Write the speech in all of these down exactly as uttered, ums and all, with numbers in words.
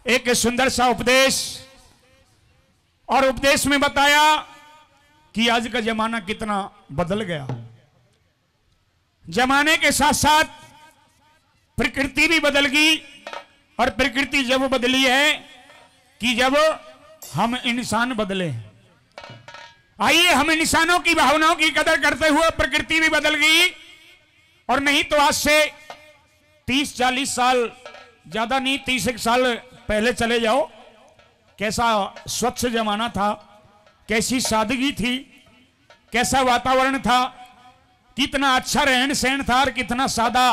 एक सुंदर सा उपदेश, और उपदेश में बताया कि आज का जमाना कितना बदल गया। जमाने के साथ साथ प्रकृति भी बदल गई, और प्रकृति जब बदली है कि जब हम इंसान बदले। आइए, हम इंसानों की भावनाओं की कदर करते हुए, प्रकृति भी बदल गई, और नहीं तो आज से तीस चालीस साल, ज्यादा नहीं, तीस एक साल पहले चले जाओ, कैसा स्वच्छ जमाना था, कैसी सादगी थी, कैसा वातावरण था, कितना अच्छा रहन सहन था और कितना सादा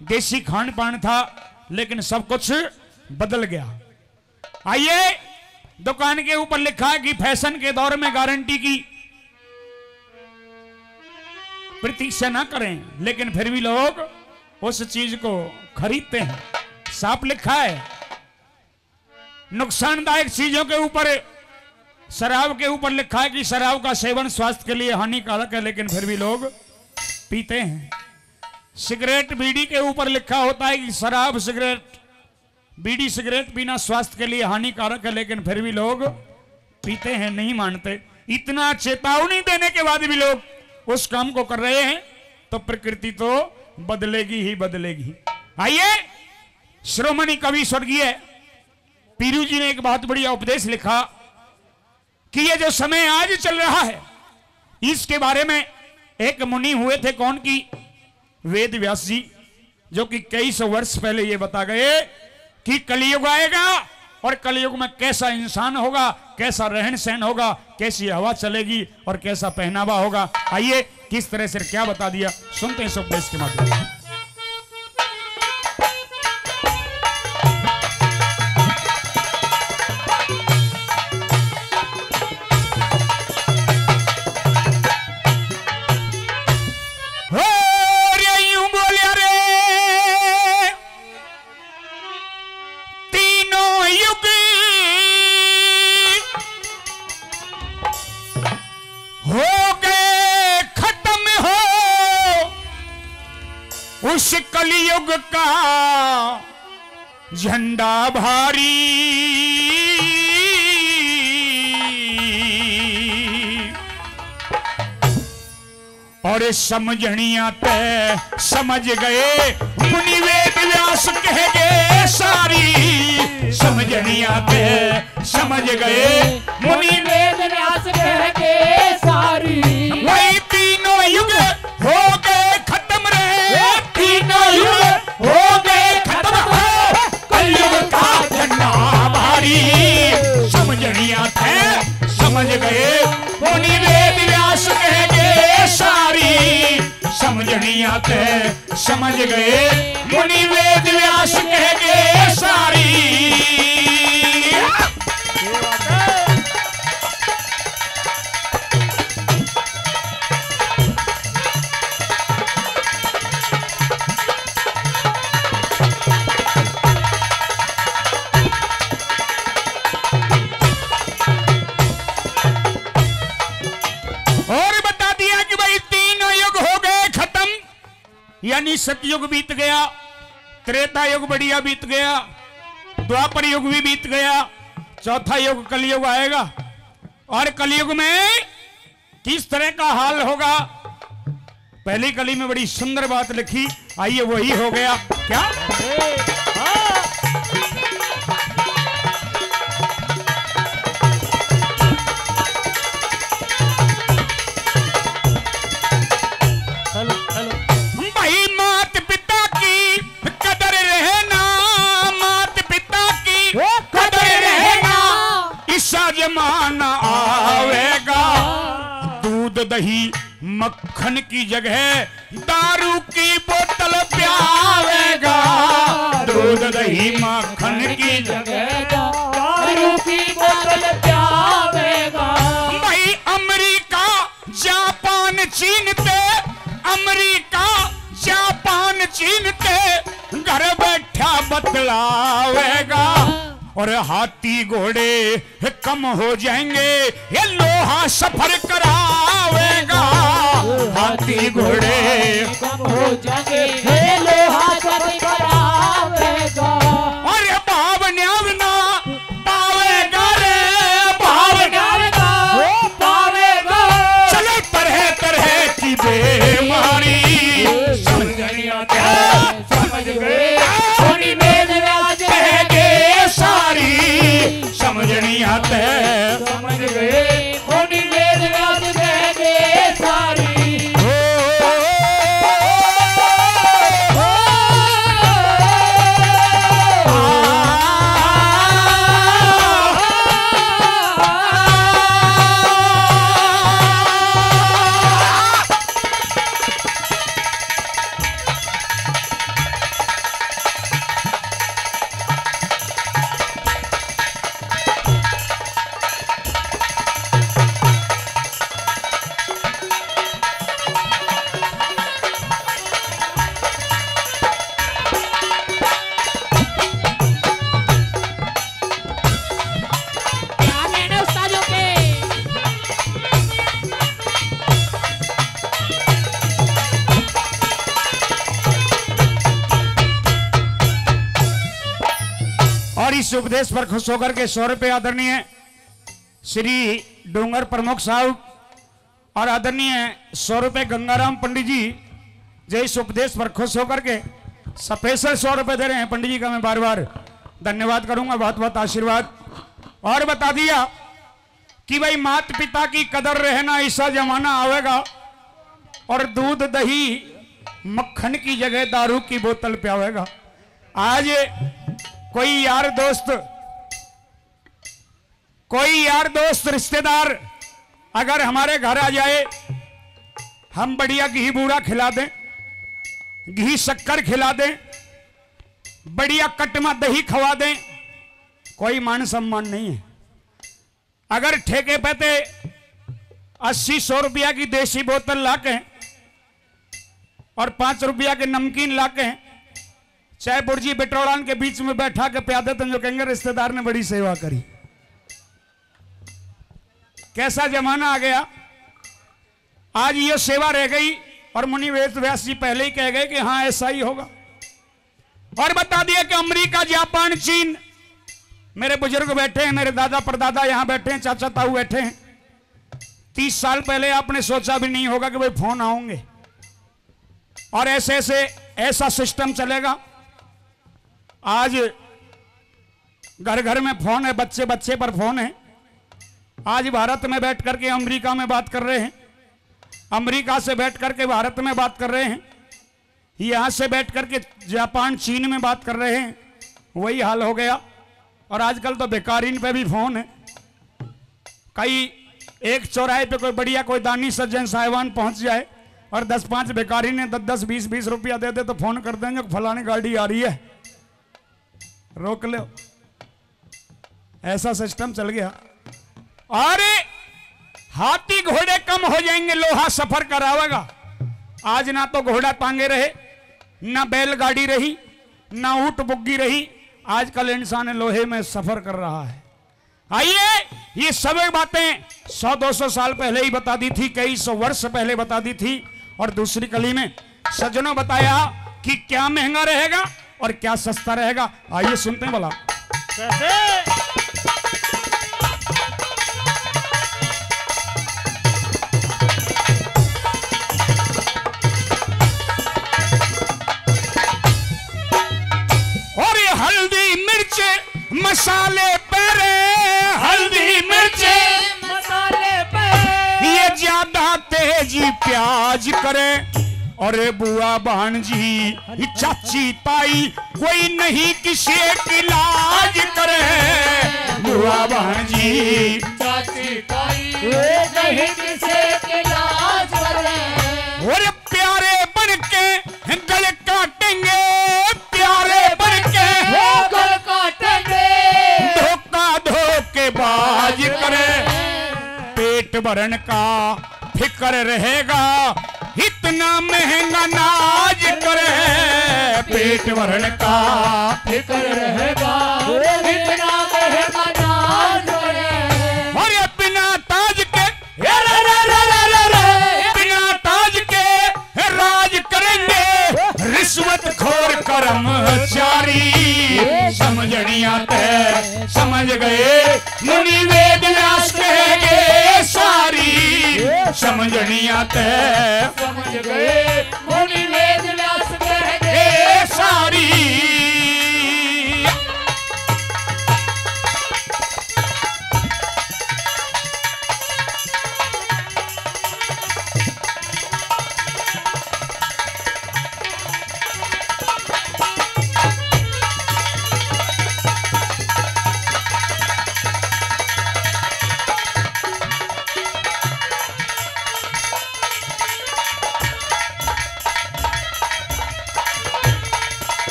देसी खान पान था, लेकिन सब कुछ बदल गया। आइए, दुकान के ऊपर लिखा है कि फैशन के दौर में गारंटी की प्रतीक्षा ना करें, लेकिन फिर भी लोग उस चीज को खरीदते हैं। साफ लिखा है। नुकसानदायक चीजों के ऊपर, शराब के ऊपर लिखा है कि शराब का सेवन स्वास्थ्य के लिए हानिकारक है, लेकिन फिर भी लोग पीते हैं। सिगरेट, बीड़ी के ऊपर लिखा होता है कि शराब, सिगरेट, बीड़ी, सिगरेट पीना स्वास्थ्य के लिए हानिकारक है, लेकिन फिर भी लोग पीते हैं, नहीं मानते। इतना चेतावनी देने के बाद भी लोग उस काम को कर रहे हैं, तो प्रकृति तो बदलेगी ही बदलेगी। आइए, श्रोमणी कवि स्वर्गीय पीरू जी ने एक बहुत बढ़िया उपदेश लिखा कि ये जो समय आज चल रहा है, इसके बारे में एक मुनि हुए थे, कौन की? वेद व्यास जी, जो कि कई सौ वर्ष पहले ये बता गए कि कलयुग आएगा और कलयुग में कैसा इंसान होगा, कैसा रहन सहन होगा, कैसी हवा चलेगी और कैसा पहनावा होगा। आइए, किस तरह से क्या बता दिया, सुनते हैं इस उपदेश के माध्यम से। हो रे, यूं बोलिया रे, तीनों युग हो गए खत्म हो उस कलयुग का झंडा भारी। और समझणिया ते समझ गए मुनि वेद व्यास कह गए सारी। समझणिया ते समझ गए मुनि वेद व्यास कह गए सारी। भाई, तीनों युग हो गए खत्म रे, तीनों युग हो गए खत्म हो। कलयुग का झंडा भारी। समझणिया ते समझ गए मुनि वेद व्यास कह गए सारी। समझणिया ते समझ गए मुनि वेद व्यास कह गए सारी। और बता दिया कि भाई, तीनों युग हो गए खत्म, यानी सतयुग बीत गया, त्रेता युग बढ़िया बीत गया, द्वापर युग भी बीत गया, चौथा युग कलयुग आएगा। और कलयुग में किस तरह का हाल होगा? पहली कली में बड़ी सुंदर बात लिखी, आइए, वही हो गया क्या? Hello, hello. भाई, मात पिता की कदर रहना, मात पिता की ओ, कदर कदर रहना, रहना। ऐसा जमाना आवेगा, दूध दही मक्खन की जगह दारू की बोतल प्यावेगा। दूध दही मक्खन की जगह दारू की बोतल प्यावेगा। भाई, अमेरिका, जापान, चीन ते, अमेरिका, जापान, चीन ते घर बैठा बतलावेगा। और हाथी घोड़े कम हो जाएंगे, ये लोहा सफर करावेगा। हाथी घोड़े कम हो जाएंगे, ये लोहा सफर करावेगा। अरे बाब न्याव ना और इस उपदेश पर खुश होकर के सौ रुपये आदरणीय श्री डूंगर प्रमुख साहब और आदरणीय सौ रुपये गंगाराम पंडित जी, जो इस उपदेश पर खुश होकर के स्पेशल सौ रुपये दे रहे हैं। पंडित जी का मैं बार बार धन्यवाद करूंगा, बहुत बहुत आशीर्वाद। और बता दिया कि भाई, मात पिता की कदर रहना, ऐसा जमाना आवेगा और दूध दही मक्खन की जगह दारू की बोतल पियावेगा। आज कोई यार दोस्त, कोई यार दोस्त, रिश्तेदार अगर हमारे घर आ जाए, हम बढ़िया घी बूरा खिला दें, घी शक्कर खिला दें, बढ़िया कटमा दही खवा दें, कोई मान सम्मान नहीं है। अगर ठेके पे ते अस्सी सौ रुपया की देसी बोतल लाके और पाँच रुपया के नमकीन लाके चाहे बुर्जी बिटोड़ान के बीच में बैठा के प्यादे, तो जो कहेंगे, "रिश्तेदार ने बड़ी सेवा करी।" कैसा जमाना आ गया। आज ये सेवा रह गई और मुनि वेद व्यास जी पहले ही कह गए कि हाँ, ऐसा ही होगा। और बता दिया कि अमेरिका, जापान, चीन, मेरे बुजुर्ग बैठे हैं, मेरे दादा परदादा यहाँ बैठे हैं, चाचा ताऊ बैठे हैं। तीस साल पहले आपने सोचा भी नहीं होगा कि भाई, फोन आओगे और ऐसे ऐसे, ऐसा सिस्टम चलेगा। आज घर घर में फोन है, बच्चे बच्चे पर फोन है। आज भारत में बैठ करके अमेरिका में बात कर रहे हैं, अमेरिका से बैठ करके भारत में बात कर रहे हैं, यहाँ से बैठ करके जापान, चीन में बात कर रहे हैं, वही हाल हो गया। और आजकल तो भिखारिन पे भी फोन है। कई एक चौराहे पे कोई बढ़िया, कोई दानी सज्जन साहिबान पहुंच जाए और दस पांच भिखारी ने दस दस, बीस बीस रुपया दे दे, तो फोन कर देंगे, "फलानी गाड़ी आ रही है, रोक लो।" ऐसा सिस्टम चल गया। अरे, हाथी घोड़े कम हो जाएंगे, लोहा सफर करावेगा। आज ना तो घोड़ा टांगे रहे, ना बैलगाड़ी रही, ना ऊंट बुग्गी रही, आजकल इंसान लोहे में सफर कर रहा है। आइए, ये सब बातें सौ दो सौ साल पहले ही बता दी थी, कई सौ वर्ष पहले बता दी थी। और दूसरी कली में सज्जनों बताया कि क्या महंगा रहेगा और क्या सस्ता रहेगा। आइए, सुनते हैं भला। कैसे? और ये हल्दी मिर्च मसाले पे रे, हल्दी मिर्च मसाले पे, ये ज्यादा तेजी प्याज करे। अरे बुआ भाणजी, चाची ताई, कोई नहीं किसे की लाज करे। बुआ भाणजी, चाची ताई, कोई नहीं किसे की लाज करे। अरे प्यारे बन के गल काटेंगे, प्यारे बन के वो गल काटेंगे। धोखा धोखेबाज करे, पेट भरण का फिक्र रहेगा, इतना महंगा नाज करे। पेट भरण का फिक्र रहेगा, इतना महंगा नाज करे। और ये बिना ताज के, ए रे रे रे रे रे रे, बिना ताज के राज करेंगे रिश्वत खोर कर्मचारी। समझणिया ते समझ गए, मुनि वेद व्यास कह गए सारी। समझणिया ते समझ गए, मुनि वेद व्यास कह गए सारी।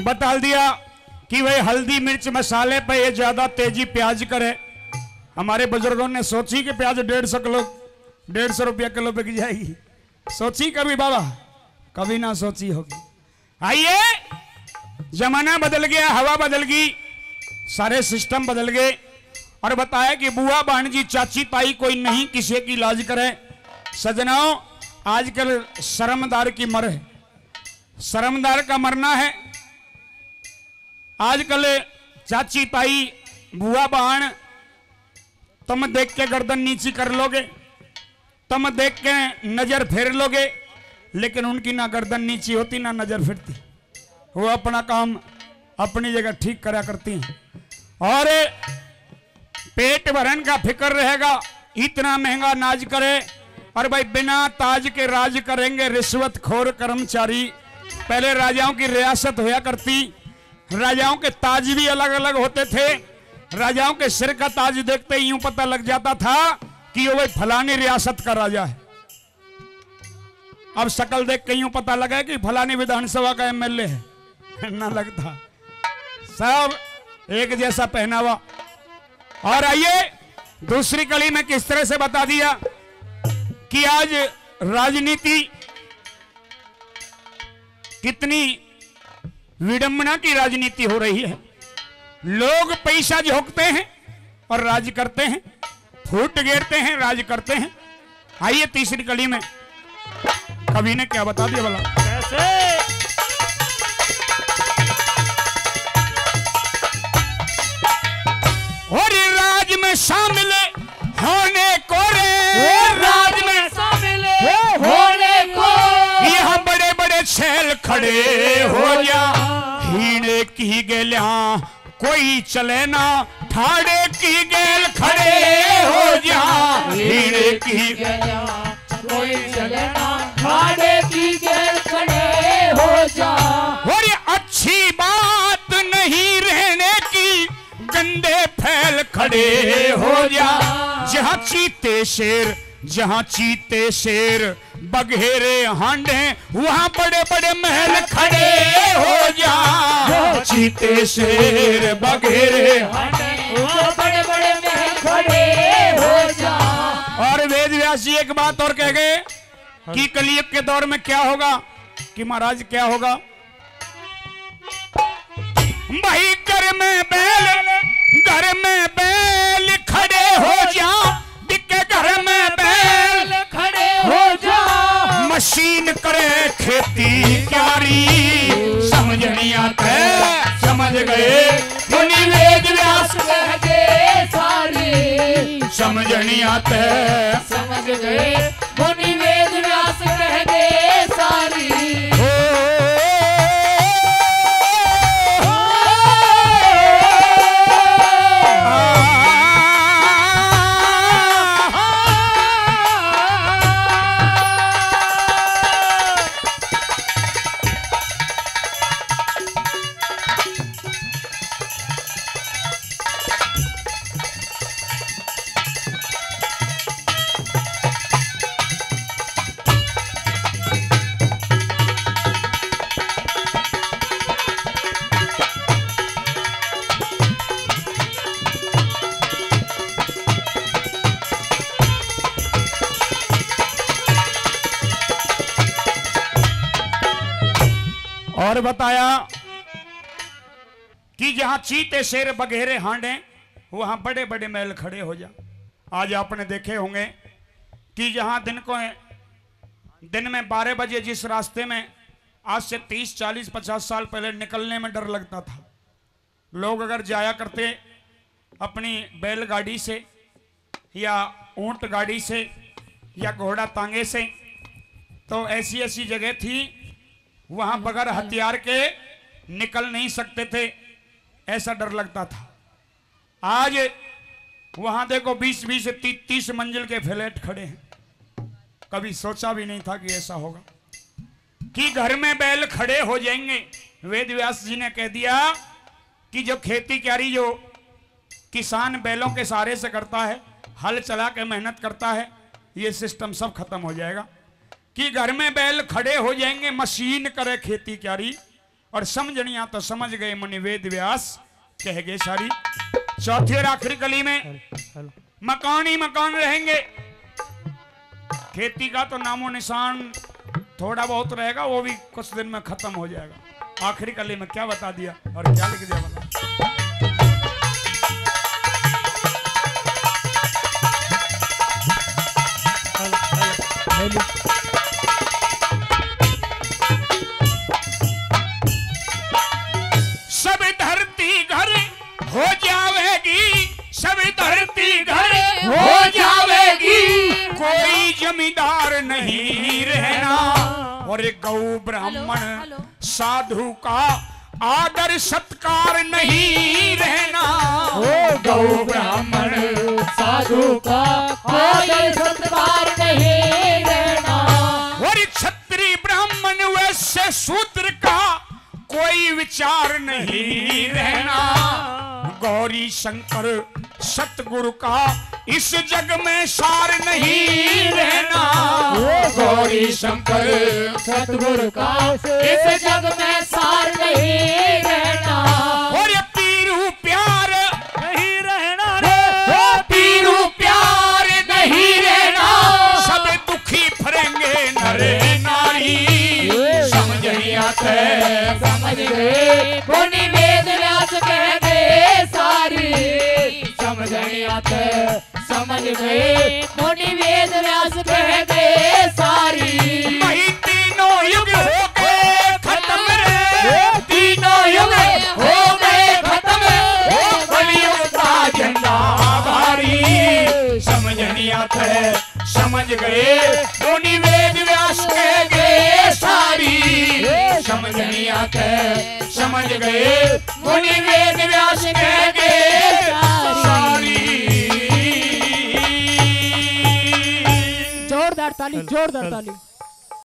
बता दिया कि भाई हल्दी मिर्च मसाले पे ये ज्यादा तेजी प्याज करे। हमारे बुजुर्गों ने सोची कि प्याज डेढ़ सौ किलो, डेढ़ सौ रुपया किलो बिक जाएगी। सोची कभी बाबा? कभी ना सोची होगी। आइए, जमाना बदल गया, हवा बदल गई, सारे सिस्टम बदल गए। और बताया कि बुआ, भाणजी, चाची, ताई, कोई नहीं किसी की लाज करे। सजनाओ, आजकल शर्मदार की मर है। शर्मदार का मरना है। आजकल चाची, ताई, बुआ, बहन, तुम देख के गर्दन नीची कर लोगे, तुम देख के नजर फेर लोगे, लेकिन उनकी ना गर्दन नीची होती, ना नजर फिरती। वो अपना काम अपनी जगह ठीक करा करती हैं। और पेट भरन का फिक्र रहेगा, इतना महंगा नाज करे। और भाई, बिना ताज के राज करेंगे रिश्वतखोर कर्मचारी। पहले राजाओं की रियासत होया करती, राजाओं के ताज भी अलग अलग होते थे। राजाओं के सिर का ताज देखते ही यूं पता लग जाता था कि वो भाई फलानी रियासत का राजा है। अब शक्ल देख के यूं पता लगा कि फलानी विधानसभा का एमएलए है। ना लगता, सब एक जैसा पहनावा। और आइए, दूसरी कली में किस तरह से बता दिया कि आज राजनीति कितनी विडंबना की राजनीति हो रही है। लोग पैसा झोंकते हैं और राज करते हैं, फूट गेरते हैं, राज करते हैं। आइए, तीसरी कली में कवि ने क्या बता दिया भला। कैसे? और राज में शामिल होने को रे, ओ राज में शामिल होने को। यहाँ बड़े बड़े शैल खड़े हो जा, हीणे की गेल्या कोई चले ना, ठाड़े की गेल खड़े हो जा, हीणे की। कोई चले ना, ठाड़े की गेल खड़े हो जा। और ये अच्छी बात नहीं रहने की, गंदे फैल खड़े हो जा। जहाँ चीते शेर, जहाँ चीते शेर बघेरे हांडे, वहाँ बड़े बड़े महल खड़े हो जा। जहाँ चीते शेर बघेरे हांडे, वहाँ बड़े बड़े महल खड़े हो जा। और वेद व्यास जी एक बात और कह गए कि कलयुग के दौर में क्या होगा, कि महाराज क्या होगा, भाई घर में बैल, घर में बैल खड़े हो जा, बिके घर में बैल खड़े हो जा। मशीन करे खेती क्यारी, समझनिया ते समझ गए, मुनि वेद व्यास कह दे सारी। समझनिया ते समझ गए, मुनि वेद व्यास कह दे सारी। और बताया कि जहां चीते शेर बघेरे हांडे, वहां बड़े बड़े महल खड़े हो जा। आज आपने देखे होंगे कि जहां दिन को, दिन में बारह बजे जिस रास्ते में आज से तीस, चालीस, पचास साल पहले निकलने में डर लगता था, लोग अगर जाया करते अपनी बैलगाड़ी से या ऊंट गाड़ी से या घोड़ा तांगे से, तो ऐसी ऐसी जगह थी, वहां बगैर हथियार के निकल नहीं सकते थे, ऐसा डर लगता था। आज वहां देखो, बीस बीस, तीस तीस मंजिल के फ्लैट खड़े हैं। कभी सोचा भी नहीं था कि ऐसा होगा, कि घर में बैल खड़े हो जाएंगे। वेद व्यास जी ने कह दिया कि जो खेती क्यारी, जो किसान बैलों के सहारे से करता है, हल चला के मेहनत करता है, ये सिस्टम सब खत्म हो जाएगा। कि घर में बैल खड़े हो जाएंगे, मशीन करे खेती क्यारी। और समझनिया तो समझ गए, मुनि वेद व्यास कह गए सारी। चौथी और आखिरी कली में हेलो, हेलो। मकान ही मकान रहेंगे, खेती का तो नामो निशान थोड़ा बहुत रहेगा, वो भी कुछ दिन में खत्म हो जाएगा। आखिरी कली में क्या बता दिया और क्या लिख दिया, बता। Hello, hello, hello. हो जावेगी। कोई जमींदार नहीं रहना। और गौ ब्राह्मण हेलो, हेलो। साधु का आदर सत्कार नहीं रहना। ओ गौ ब्राह्मण साधु का आदर सत्कार नहीं रहना। और क्षत्रिय ब्राह्मण वैश्य शूद्र का कोई विचार नहीं रहना। गौरी शंकर सतगुरु का इस जग में सार नहीं रहना। ओ गौरी शंकर सतगुरु का इस जग में सार नहीं रहना। और ये पीरू प्यार नहीं रहना रे। ओ पीरू प्यार नहीं रहना। सब दुखी फरेंगे नर नारी। समझ नहीं आते। समझ गए। मुनि वेद व्यास कह दे सारी। समझ नहीं आते। समझ गए। मुनि वेद व्यास कह दे सारी। भाई तीनों युग हो गए खत्म रे। तीनों युग हो गए खत्म। ओ कलयुग का झंडा भारी। समझ नहीं आते। समझ गए। मुनि वेद व्यास कह गए सारी। समझ नहीं आते। समझ गए। मुनि वेद व्यास कह गए सारी। जोरदार ताली, जोरदार ताली।